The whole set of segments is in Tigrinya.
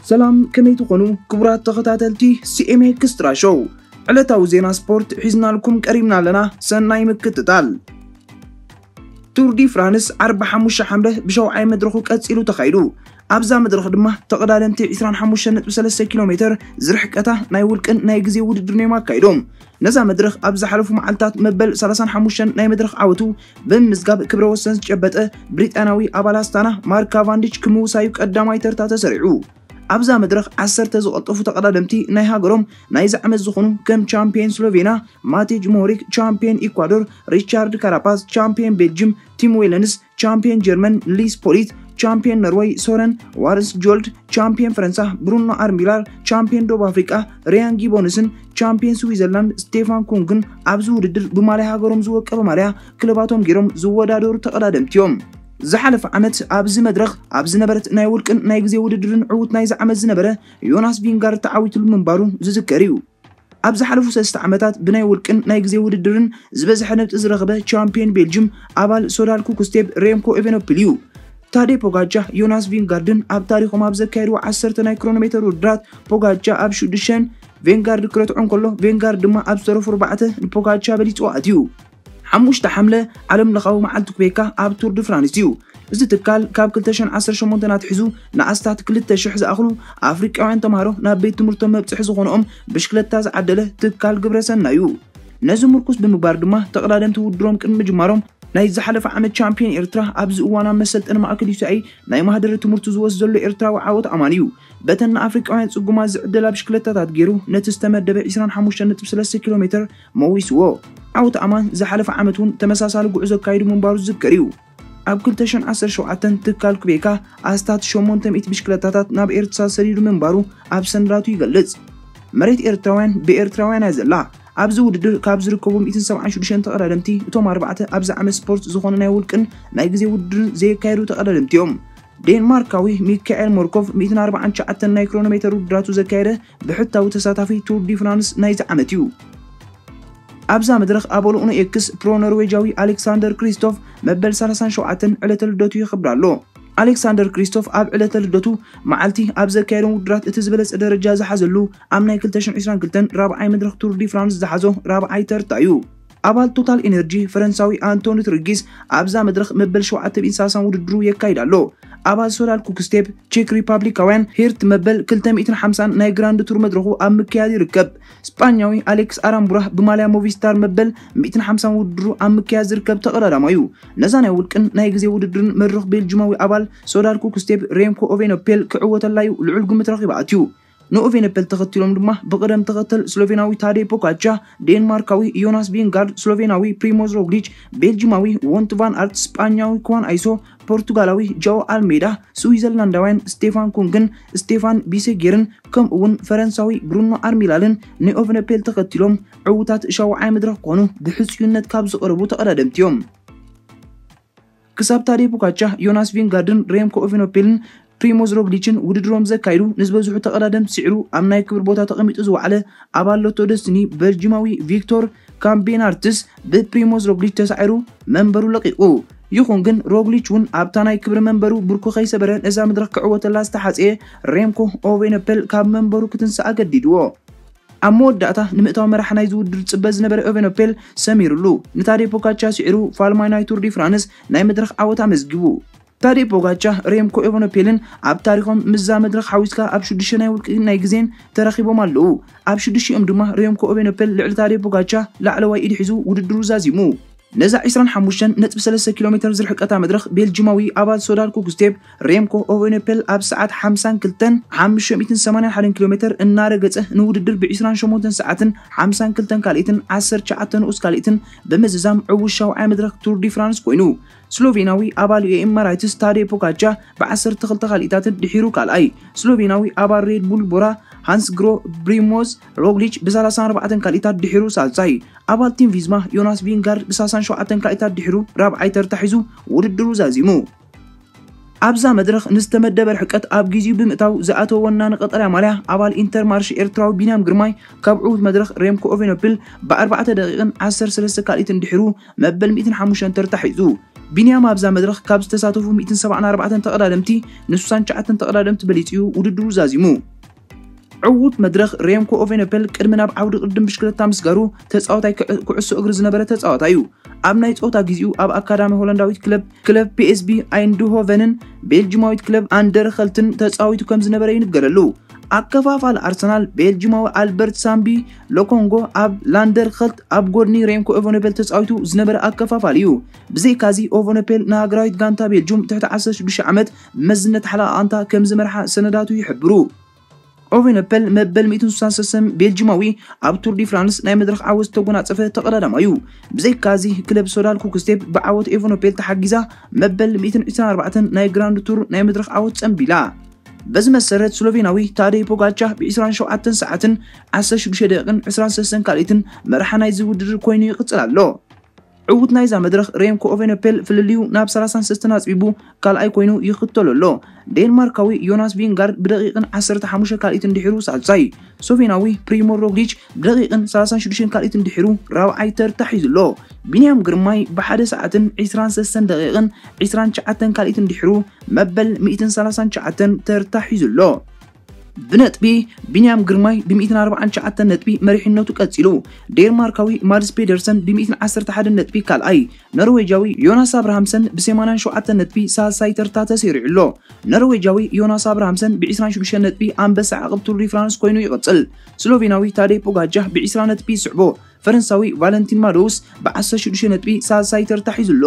ሰላም፣ ከመይ ትኾኑ ክቡራት ተኸታተልቲ ሲኤምኤ ኤክስትራ ሾው? ዕለታዊ ዜና ስፖርት ሒዝናልኩም ቀሪብና ኣለና። ሰናይ ምክትታል። ቱር ዲ ፍራንስ ዓርቢ ሓሙሽተ ሓምለ ብሸውዓይ መድረኹ ቀጺሉ ተኻይዱ። ኣብዛ መድረኽ ድማ ተቐዳደምቲ ዕስራን ሓሙሽተን ነጥቢ ሰለስተ ኪሎ ሜተር ዝርሕቀታ ናይ ውልቅን ናይ ግዜ ውድድርን እዮም ኣካይዶም። ነዛ መድረኽ ኣብ ዝሓለፉ መዓልታት መበል ሰላሳን ሓሙሽተን ናይ መድረኽ ዓወቱ ብምምዝጋብ ክብረ ወሰን ዝጨበጠ ብሪጣንያዊ ኣባል ኣስታና ማርክ ካቫንዲች ክምውሳዩ ቀዳማይ ተርታ ተሰሪዑ። ኣብዛ መድረኽ ዓሰርተ ዝቐልጠፉ ተቐዳደምቲ ናይ ሃገሮም ናይዚ ዓመት ዝኾኑ ከም ቻምፒየን ስሎቬንያ ማቲጅ ሞሪክ፣ ቻምፒየን ኢኳዶር ሪቻርድ ካራፓስ፣ ቻምፒየን ቤልጅም ቲም ዌለንስ፣ ቻምፒየን ጀርመን ሊስ ፖሊት፣ ቻምፒየን ኖርወይ ሶረን ዋርስ ጆልድ፣ ቻምፒየን ፈረንሳ ብሩኖ ኣርሚላር፣ ቻምፒየን ደቡብ ኣፍሪቃ ሪያን ጊቦንስን ቻምፒየን ስዊዘርላንድ ስቴፋን ኩንግን ኣብዚ ውድድር ብማልያ ሃገሮም ዝወቀበ ማልያ ክለባቶም ገይሮም ዝወዳደሩ ተቐዳደምቲ እዮም። ዝሓለፈ ዓመት ኣብዚ መድረኽ ኣብ ዝነበረት ናይ ውልቅን ናይ ግዜ ውድድርን ዕዉት ናይዚ ዓመት ዝነበረ ዮናስ ቪንጋርድ ተዓዊትሉ ምንባሩ ዝዝከር እዩ። ኣብ ዝሓለፉ ሰለስተ ዓመታት ብናይ ውልቅን ናይ ግዜ ውድድርን ዝበዝሐ ነጥቢ ዝረኸበ ቻምፒየን ቤልጅም ኣባል ሶዳል ኩክስቴፕ ሬምኮ ኤቨኖፕል እዩ። ታዴ ፖጋቻ፣ ዮናስ ቪንጋርድን ኣብ ታሪኾም ኣብ ዘካየድዎ ዓሰርተ ናይ ክሮኖሜተር ውድድራት ፖጋቻ ኣብ ሽዱሽተን ቬንጋርድ ክረትዖ እንከሎ፣ ቬንጋርድ ድማ ኣብ ዝተረፉ ኣርባዕተ ንፖጋቻ በሊጽዎ ኣትዩ። ሓሙሽተ ሓምለ ዓለም ለኻዊ መዓልቲ ኩቤካ ኣብ ቱር ዲ ፍራንስ እዩ። እዚ ትካል ካብ ክልተ ሽሕን ዓሰርተ ሸሞንተን ኣትሒዙ ንኣስታት ክልተ ሽሕ ዝኣኽሉ ኣፍሪቃውያን ተምሃሮ ናብ ቤት ትምህርቶም መብጽሒ ዝኾነኦም ብሽክለታ ዝዓደለ ትካል ግብረሰናይ እዩ። ነዚ ምርኩስ ብምግባር ድማ ተቐዳደምቲ ውድድሮም ቅድሚ ምጅማሮም ናይ ዝሓለፈ ዓመት ቻምፒዮን ኤርትራ ኣብዚ እዋን ኣብ መሰልጠኒ ማእከል ዩ ቲ ኣይ ናይ ማህደረ ትምህርቱ ዝወስድ ዘሎ ኤርትራዊ ዓወት ኣማን እዩ። በተን ንኣፍሪቃውያን ጽጉማት ዝዕደላ ብሽክለታታት ገይሩ ነቲ ዝተመደበ ዕስራን ሓሙሽተን ነጥቢ ሰለስተ ኪሎ ሜተር መዊስዎ። ዓወት ኣማን ዝሓለፈ ዓመት እውን ተመሳሳሊ ጉዕዞ ኣካይዱ ምንባሩ ዝዝከር እዩ። ኣብ ክልተ ሽሕን ዓሰርተ ሸውዓተን ትካል ኩቤካ ኣስታት ሸሞንተ ሚእቲ ብሽክለታታት ናብ ኤርትራ ሰዲዱ ምንባሩ ኣብ ሰነዳቱ ይገልጽ። መሬት ኤርትራውያን ብኤርትራውያን እያ ዘላ። ኣብዚ ውድድር ካብ ዝርከቡ ሚእትን ሰብዓን ሽዱሽተን ተቐዳደምቲ እቶም ኣርባዕተ ኣብዚ ዓመት ስፖርት ዝኾነ ናይ ውልቅን ናይ ግዜ ውድድርን ዘየካየዱ ተቐዳደምቲ እዮም። ዴንማርካዊ ሚካኤል ሞርኮቭ ሚእትን ኣርባዓን ትሽዓተን ናይ ክሮኖሜተር ውድድራቱ ዘካየደ ብሕታዊ ተሳታፊ ቱር ዲ ፍራንስ ናይዚ ዓመት እዩ። ኣብዛ መድረኽ ኣባል ኡኖ ኤክስ ፕሮ ኖርዌጃዊ ኣሌክሳንደር ክሪስቶፍ መበል ሰላሳን ሸውዓተን ዕለተ ልደቱ የኽብር ኣሎ። ኣሌክሳንደር ክሪስቶፍ ኣብ ዕለተ ልደቱ መዓልቲ ኣብ ዘካየዶም ውድድራት እቲ ዝበለጸ ደረጃ ዝሓዘሉ ኣብ ናይ ክልተ ሽሕን ዕስራን ክልተን ራብዓይ መድረኽ ቱር ዲ ፍራንስ ዝሓዞ ራብዓይ ተርታ እዩ። ኣባል ቶታል ኤነርጂ ፈረንሳዊ ኣንቶኒ ትርጊስ ኣብዛ መድረኽ መበል ሸውዓተ ሚእትን ሰላሳን ውድድሩ የካይድ ኣሎ። ኣባል ሶዳል ኩክስቴፕ ቼክ ሪፓብሊካውያን ሄርት መበል ክልተ ሚእትን ሓምሳን ናይ ግራንድ ቱር መድረኹ ኣብ ምክያድ ይርከብ። ስጳኛዊ ኣሌክስ ኣራምቡራ ብማልያ ሞቪስታር መበል ሚእትን ሓምሳን ውድድሩ ኣብ ምክያድ ዝርከብ ተቐዳዳማይ እዩ። ነዛ ናይ ውልቅን ናይ ግዜ ውድድርን መድረኽ ቤልጅማዊ ኣባል ሶዳል ኩክስቴፕ ሬምኮ ኦቬኖፔል ክዕወተላ እዩ ልዑል ግምት ረኺባ ኣትዩ። ንኦቬኖፔል ተኸቲሎም ድማ ብቕደም ተኸተል ስሎቬናዊ ታዴ ፖጋቻ፣ ዴንማርካዊ ዮናስ ቪንጋርድ፣ ስሎቬናዊ ፕሪሞዝ ሮግሊች፣ ቤልጅማዊ ዎንት ቫን ኣርት፣ ስጳኛዊ ክዋን ኣይሶ፣ ፖርቱጋላዊ ጃኦ ኣልሜዳ፣ ስዊዘርላንዳውያን ስቴፋን ኩንግን ስቴፋን ቢሴጌርን ከምኡ እውን ፈረንሳዊ ብሩኖ ኣርሚላልን ንኦቬኖፔል ተኸቲሎም ዕዉታት ሻውዓይ መድረኽ ክኾኑ ብሕጽዩነት ካብ ዝቐረቡ ተቐዳደምቲ እዮም። ክሳብ ታዴ ፖጋቻ፣ ዮናስ ቪንጋርድን ሬምኮ ኦቬኖፔልን ፕሪሞዝ ሮግሊችን ውድድሮም ዘካይዱ ንዝበዝሑ ተቐዳደምቲ ስዒሩ ኣብ ናይ ክብሪ ቦታ ተቐሚጡ ዝወዓለ ኣባል ሎቶ ደስቲኒ ቤልጂማዊ ቪክቶር ካምቤናርትስ ብፕሪሞዝ ሮግሊች ተሳዒሩ መንበሩ ለቒቑ። ይኹን ግን ሮግሊች እውን ኣብታ ናይ ክብሪ መንበሩ ብርኩ ከይሰበረ ነዛ መድረኽ ክዕወተላ ዝተሓጽየ ሬምኮ ኦቬኖፔል ካብ መንበሩ ክትንስእ ኣገዲድዎ። ኣብ መወዳእታ ንምእታው መራሕ ናይዚ ውድድር ዝጽበ ዝነበረ ኦቬኖፔል ሰሚሩሉ ንታዴ ፖጋቻ ስዒሩ ፋልማይ ናይ ቱር ዲ ፍራንስ ናይ መድረኽ ዓወት ኣመዝጊቡ። ታዴ ፖጋቻ ሬምኮ ኦቬኖፔልን ኣብ ታሪኾም ምስዛ መድረኽ ሓዊስካ ኣብ ሽዱሽተ ናይ ውልቂ ናይ ግዜን ተራኺቦም ኣለዉ። ኣብ ሽዱሽቲኦም ድማ ሬምኮ ኦቬኖፔል ልዕሊ ታዴ ፖጋቻ ላዕለዋይ ኢድ ሒዙ ውድድሩ ዛዚሙ። ነዛ ዕስራን ሓሙሽተን ነጥቢ ሰለስተ ኪሎ ሜተር ዝርሕቀታ መድረኽ ቤልጂማዊ ኣባል ሶዳል ኩክስቴፕ ሬምኮ ኦቬኖፔል ኣብ ሰዓት ሓምሳን ክልተን ሓሙሽተ ሚእትን ሰማንያን ሓደን ኪሎ ሜተር እናረገጸ ንውድድር ብዕስራን ሸሞንተን ሰዓትን ሓምሳን ክልተን ካልኢትን ዓሰርተ ትሽዓተ ንኡስ ካልኢትን ብምዝዛም ዕዉት ሻውዓይ መድረኽ ቱር ዲ ፍራንስ ኮይኑ። ስሎቬናዊ ኣባል ኤምኣራይትስ ታዴ ፖጋቻ ብዓሰርተ ክልተ ካልኢታትን ድሒሩ ካልኣይ፣ ስሎቬናዊ ኣባል ሬድ ቡል ቦራ ሃንስ ግሮ ብሪሞዝ ሮግሊች ብሰላሳን ኣርባዕተን ካልኢታት ድሒሩ ሳልሳይ፣ ኣባል ቲም ቪዝማ ዮናስ ቪንጋርድ ብሰላሳን ሸውዓተን ካልኢታት ድሒሩ ራብዓይ ተርታ ሒዙ ውድድሩ ዛዚሙ። ኣብዛ መድረኽ ንዝተመደበ ርሕቀት ኣብ ግዜኡ ብምእታው ዝኣተወ ወናኒ ቀጠልያ ማልያ ኣባል ኢንተርማርሽ ኤርትራዊ ቢንያም ግርማይ ካብ ዕዉት መድረኽ ሬምኮ ኦቬኖፕል ብኣርባዕተ ደቂቕን ዓሰርተ ሰለስተ ካልኢትን ድሒሩ መበል ሚእትን ሓሙሽተን ተርታ ሒዙ። ቢንያም ኣብዛ መድረኽ ካብ ዝተሳተፉ ሚእትን ሰብዓን ኣርባዕተን ተቐዳደምቲ ንስሳን ትሽዓተን ተቐዳደምቲ በሊጹ እዩ ውድድሩ ዛዚሙ። ዕዉት መድረኽ ሬምኮ ኦቬኖፔል ቅድሚ ናብ ዓውዲ ቅድም ብሽክለታ ምስጋሩ ተጻዋታይ ኩዕ- ኩዕሶ እግሪ ዝነበረ ተጻዋታይ እዩ። ኣብ ናይ ጸወታ ግዜኡ ኣብ ኣካዳሚ ሆላንዳዊት ክለብ ክለብ ፒኤስቢ ኣይንድሆቨንን ቤልጂማዊት ክለብ ኣንደርኸልትን ተጻዊቱ ከም ዝነበረ ይንገረሉ። ኣከፋፋሊ ኣርሰናል ቤልጂማዊ ኣልበርት ሳምቢ ሎኮንጎ ኣብ ላንደርኸልት ኣብ ጎድኒ ሬምኮ ኦቬኖፔል ተጻዊቱ ዝነበረ ኣከፋፋሊ እዩ። ብዘይካዚ ኦቨነፔል ንሃገራዊት ጋንታ ቤልጁም ትሕቲ ዓሰርተ ሽዱሽተ ዓመት ብመዝነት ሓለቓ ጋንታ ከም ዝመርሓ ሰነዳቱ ይሕብሩ። ኦቨነፔል መበል ሚእትን ስሳን ሰለስተን ቤልጂማዊ ኣብ ቱር ዲ ፍራንስ ናይ መድረኽ ዓወት ዝተጎናጸፈ ተቐዳዳማይ እዩ። ብዘይካዚ ክለብ ሶዳል ኩክስቴፕ ብዓወት ኦቨነፔል ተሓጊዛ መበል ሚእትን ዕስራን ኣርባዕተን ናይ ግራንድ ቱር ናይ መድረኽ ዓወት ጸንቢላ። በዚ መሰረት ስሎቬናዊ ታደይ ፖጋቻ ብ ዕስራን ሸውዓተን ሰዓትን ዓሰርተ ሽዱሽተ ደቂቕን ዕስራን ሰለስተን ካልኢትን መርሓ ናይዚ ውድድር ኮይኑ ይቕጽል ኣሎ። ዕዉት ናይዛ መድረኽ ሬምኮ ኦቬነፔል ፍልልዩ ናብ ሰላሳን ሰለስተን ኣጽቢቡ ካልኣይ ኮይኑ ይኽተሎ ኣሎ። ዴንማርካዊ ዮናስ ቪንጋርድ ብደቂቕን ዓሰርተ ሓሙሽተ ካልኢትን ድሒሩ ሳልሳይ፣ ስሎቬናዊ ፕሪሞ ሮግሊች ብደቂቕን ሰላሳን ሽዱሽተን ካልኢትን ድሒሩ ራብዓይ ተርታ ሒዙ ኣሎ። ቢንያም ግርማይ ብሓደ ሰዓትን ዕስራን ሰለስተን ደቂቕን ዕስራን ትሽዓተን ካልኢትን ድሒሩ መበል ሚእትን ሰላሳን ትሽዓተን ተርታ ሒዙ ኣሎ። ብነጥቢ ቢንያም ግርማይ ብ ሚእትን ኣርባዓን ትሽዓተን ነጥቢ መሪሕነቱ ቀጺሉ። ዴንማርካዊ ማድስ ፔደርሰን ብ ሚእትን ዓሰርተ ሓደን ነጥቢ ካልኣይ፣ ኖርዌጃዊ ዮናስ ኣብርሃምሰን ብ ሰማንያን ሸውዓተን ነጥቢ ሳልሳይ ተርታ ተሰሪዑ ኣሎ። ኖርዌጃዊ ዮናስ ኣብርሃምሰን ብ ዕስራን ሽዱሽተን ነጥቢ ኣንበሳ ዓቕብ ቱር ዲ ፍራንስ ኮይኑ ይቕጽል። ስሎቬናዊ ታደይ ፖጋቻ ብ ዕስራ ነጥቢ ይስዕቦ። ፈረንሳዊ ቫለንቲን ማዶውስ ብ ዓሰርተ ሽዱሽተ ነጥቢ ሳልሳይ ተርታ ሒዙ ኣሎ።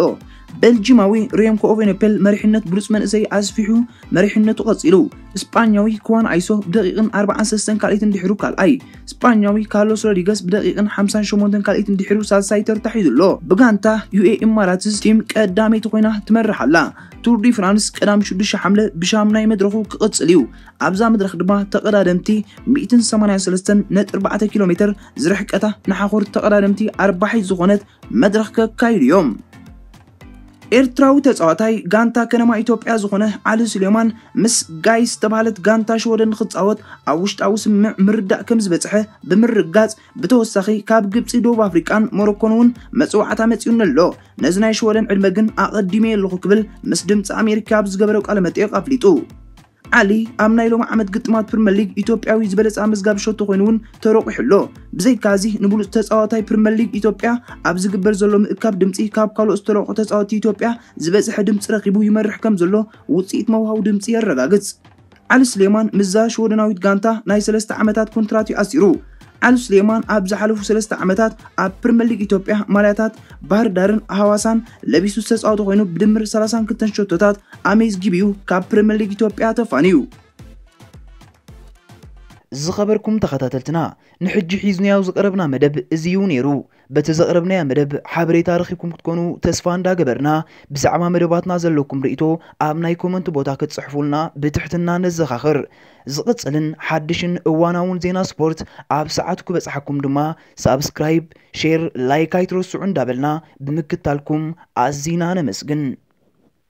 ቤልጂማዊ ሬምኮ ኦቬነፔል መሪሕነት ብሉጽ መንእሰይ ኣስፊሑ መሪሕነቱ ቀጺሉ። ስጳኛዊ ክዋን ኣይሶ ብደቂቕን ኣርባዓን ሰለስተን ካልኢትን ድሒሩ ካልኣይ፣ ስጳኛዊ ካርሎስ ሮድሪገስ ብደቂቕን ሓምሳን ሸሞንተን ካልኢትን ድሒሩ ሳልሳይ ተርታ ሒዙ ኣሎ። ብጋንታ ዩኤ ኢማራትስ ቲም ቀዳመይቲ ኮይና ትመርሕ ኣላ። ቱር ዲ ፍራንስ ቀዳም ሽዱሽተ ሓምለ ብሻም ናይ መድረኹ ክቕጽል እዩ። ኣብዛ መድረኽ ድማ ተቐዳደምቲ ሚእትን ሰማንያን ሰለስተን ነጥቢ ኣርባዕተ ኪሎ ሜትር ዝርሕቀታ ንሓኾር ተቐዳደምቲ ኣርባሒት ዝኾነት መድረኽ ከካይዱ እዮም። ኤርትራዊ ተጻዋታይ ጋንታ ከነማ ኢትዮጵያ ዝኾነ ዓሊ ሱሌማን ምስ ጋይስ ዝተባህለት ጋንታ ሽወደን ንክጻወት ኣብ ውሽጣዊ ስምምዕ ምርዳእ ከም ዝበጽሐ ብምርጋጽ፣ ብተወሳኺ ካብ ግብጺ፣ ደቡብ ኣፍሪቃን ሞሮኮን እውን መጽዋዕታ መጺኡኒ ኣሎ። ነዚ ናይ ሽወደን ዕድመ ግን ኣቐዲመ ኣለኹ ክብል ምስ ድምጺ ኣሜሪካ ኣብ ዝገበረው ቃለ መጠይቕ ኣፍሊጡ። ዓሊ ኣብ ናይ ሎሚ ዓመት ግጥማት ፕሪምየር ሊግ ኢትዮጵያዊ ዝበለጸ ኣመዝጋቢ ሸቶ ኮይኑ እውን ተረቑሑ ኣሎ። ብዘይካዚ ንብሉጽ ተጻዋታይ ፕሪምየር ሊግ ኢትዮጵያ ኣብ ዝግበር ዘሎ ምእካብ ድምጺ ካብ ካልኦት ዝተረቑሑ ተጻወትቲ ኢትዮጵያ ዝበዝሐ ድምጺ ረኺቡ ይመርሕ ከም ዘሎ ውጽኢት መውሃዊ ድምጺ የረጋግጽ። ዓሊ ስሌማን ምስዛ ሽወደናዊት ጋንታ ናይ ሰለስተ ዓመታት ኮንትራት እዩ ኣሲሩ። ዓሊ ስሌማን ኣብ ዝሓለፉ ሰለስተ ዓመታት ኣብ ፕሪምየር ሊግ ኢትዮጵያ ማልያታት ባህር ዳርን ሃዋሳን ለቢሱ ዝተጻወተ ኮይኑ ብድምር ሰላሳን ክልተን ሸቶታት ኣመዝጊቡ እዩ ካብ ፕሪምየር ሊግ ኢትዮጵያ ተፋንዩ። ዝኸበርኩም ተኸታተልትና፣ ንሕጂ ሒዝናዮ ዝቐረብና መደብ እዚ እዩ ነይሩ። በቲ ዘቕረብናዮ መደብ ሓበሬታ ረኺብኩም ክትኮኑ ተስፋ እንዳገበርና፣ ብዛዕባ መደባትና ዘለኩም ርእይቶ ኣብ ናይ ኮመንት ቦታ ክትጽሕፉልና ብትሕትና ነዘኻኽር። ዝቕጽልን ሓድሽን እዋናውን ዜና ስፖርት ኣብ ሰዓቱ ክበጽሓኩም ድማ ሳብስክራይብ፣ ሼር፣ ላይክ ኣይትረስዑ እንዳበልና ብምክታልኩም ኣዚና ነመስግን።